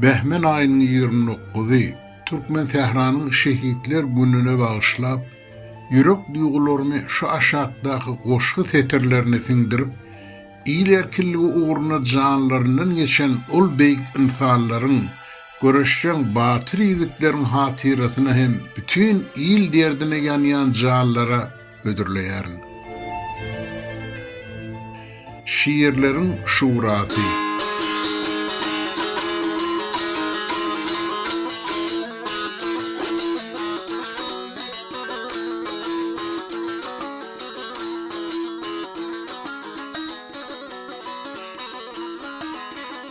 Bähmen aýynyň 29-y Türkmensähranyň Şehitler gününe bagyşlap, ýürek duýgularymy şu aşakdaky goşgy setirlerine siňdirip, il erkinligi ugrunda janlaryndan geçen ol beýik ynsanlaryň, göreşjeň batyr ýigitleriň hatyrasyna hem bütin il derdine ýanýan janlara hödürleýärin. Şirleriň şurasy.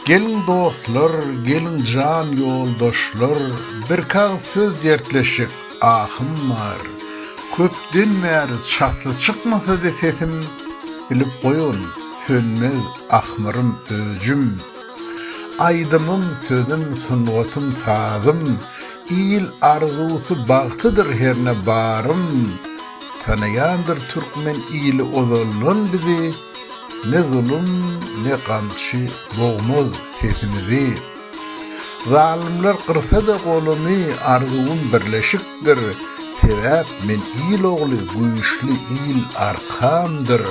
Geliň dostlar, geliň jan ýoldaşlar, Birki agyz söz dertleşjek ahym bar. Köpden bäri çasly çykmasa-da sesim, Bilip goýun, sönmez ahmyrym, öjüm. Aýdymym, sözüm, sungatym, sazym, Il arzuwsy bagtydyr herne barym. Tanaýandyr türkmen ili ozaldan bizi, Ne zulum, ne gamçy bogmaz sesimizi. Zalymlar gyrsa-da golumy, Arzuwym birleşikdir. Sebäp men il ogly, güýçli il arkamdyr.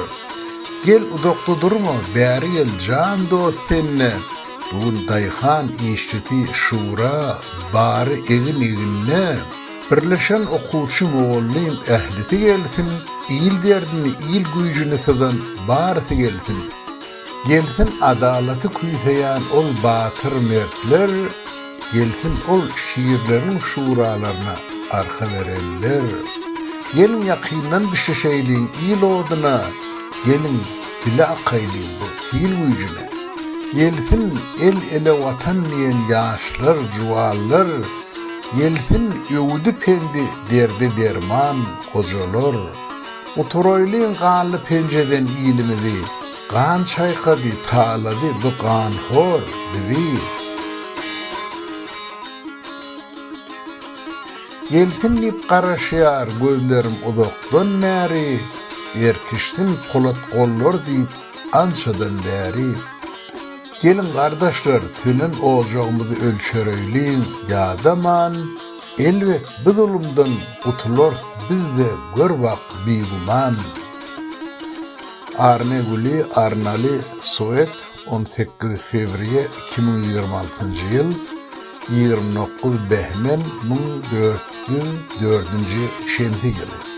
Gel uzakda durma, bäri gel jan dost sende, Bu gün daýhan işçisi şura, bary egin-eginne. Birleşen okuwçy mugallym ählisi gelsin, Il derdini, il güýjüni syzan barysy gelsin. Gelsin adalaty küýseýän ol batyr mertler, Gelsin ol şirleriň şuralaryna arka berenler. Geliň ýakyndan bişişeýliň il oduna, Geliň bile akaýlyň bu sil güýjüne. Gelsin el-ele Watan diýen ýaşlar, juwanlar, Gelsin öwüdi-pendi derde derman gojalar. Gutaraýlyň ganly penjeden ilimizi, Gan çaýkady, talady bu ganhor bizi. Gelsin diýip garaşýar gözlerim uzakdan bäri, Erkişsin polat gollar diýip ançadan bäri. Geliň gardaşlar sönen ojagymyzy ölçereýliň ýadaman, Elbet bu zulumdan gutularys biz-de gör bak bigüman. Arne Güli Arnaly Sued 18 fewrýe 2026-njy ýyl 29 Behmen 1404-nji şemsi ýyly.